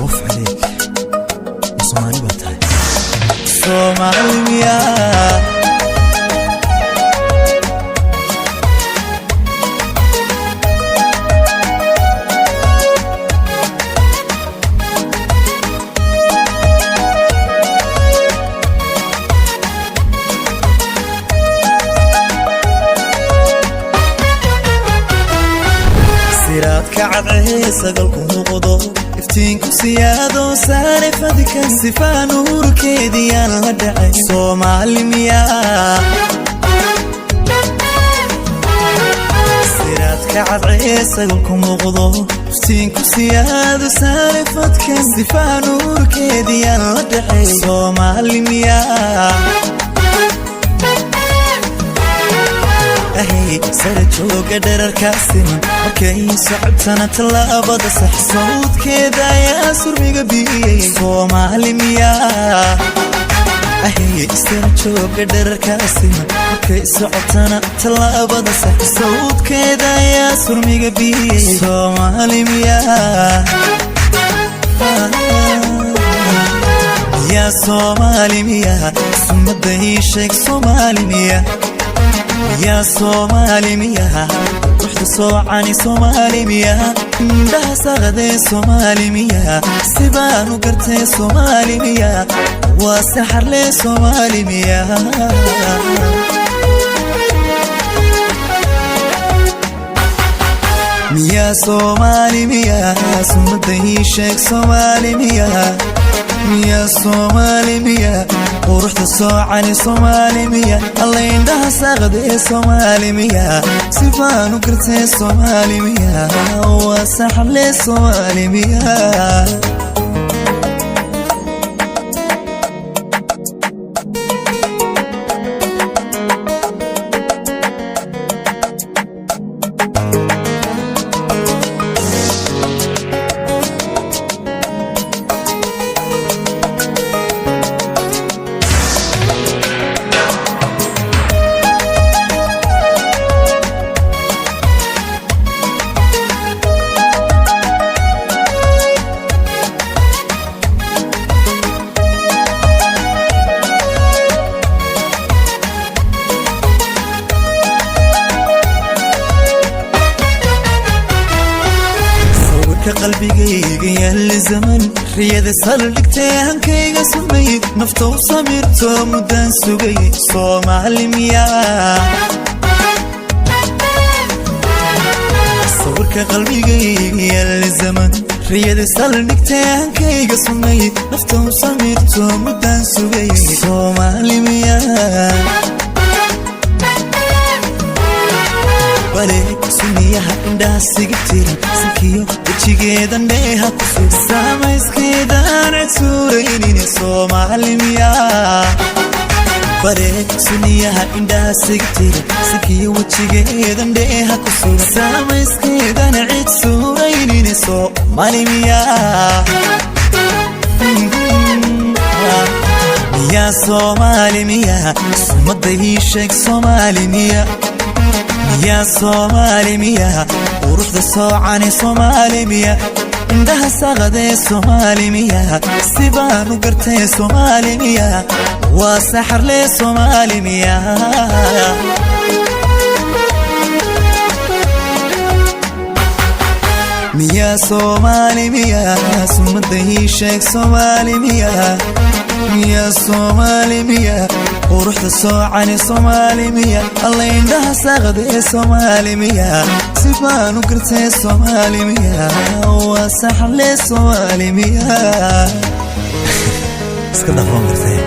Waf عليك, ma Soomaali baa tahay? Soomaali miyaa? Siraadka cadcee sagalku muuqdo, iftiinku siyaado, saare fadkan sifaa nuurkeediyaan la dhacay. Soomaali miyaa? Siraadka cadcee sagalku muuqdo, iftiinku siyaado, saare fadkan sifaa nuurkeediyaan la dhacay. Soomaali miyaa? Ahay, sara jooga dherarkaa siman, markay socotana tallaabada sax, sawdkeeda ayaa surmiga biyey. Soomaali miyaa? Ahay, sara jooga dherarkaa siman, markay socotana tallaabada sax, sawdkeeda ayaa surmiga biyey. Soomaali miyaa? Miyaa Soomaali miyaa? Sumada ii sheeg, Soomaali miyaa? Yaa Soomaali miyaa? Ruuxda soocani Soomaali miyaa? Indhaha saqadee Soomaali miyaa? Sibaanu gartee Soomaali miyaa? Waa saxarlee Soomaali miyaa? Miyaa Soomaali miyaa? Sumada ii sheeg, Soomaali miyaa? Miyaa Soomaali miyaa? Quruxda soocani Soomaali miya? Alla, indhaha saaqadee Soomaali miya? Sifaanu gartee Soomaali miya? Waa saxle Soomaali miya? Sawirka qalbigayga yaali zaman, riyada saldhigtee hankayga sumay, nafta u samirto muddaan sugay. Soomaali miyaa? Sawirka qalbigayga yaali zaman, riyada saldhigtee hankayga sumay, nafta u samirto muddaan sugay. Soomaali miyaa? Bale suniyaha indhaha siga tiran, sankiyo wejigeedan dheeha ku sug, saamayskeedaan cid suuraynine. Soomaali miyaa? Bale suniyaha indhaha siga tiran, sankiyo wejigeedan dheeha ku sug, saamayskeedan cid suuraynine. Soomaali miyaa? Miyaa Soomaali miyaa? Sumada ii sheeg, Soomaali miya? Miyaa Soomaali miyaa? Quruxda soocani Soomaali miya? Indhaha saqadee Soomaali miya? Sibaanu gartee Soomaali miya? Waa saxarlee Soomaali miya? Miyaa Soomaali miyaa? Sumada ii sheeg, Soomaali miyaa? Miyaa Soomaali miyaa? Quruxda soocani Soomaali miya? Alla, indhaha saaqadee Soomaali miya? Sibaanu gartee Soomaali miya? Waa saxle Soomaali miya? Iska dhafan gartee.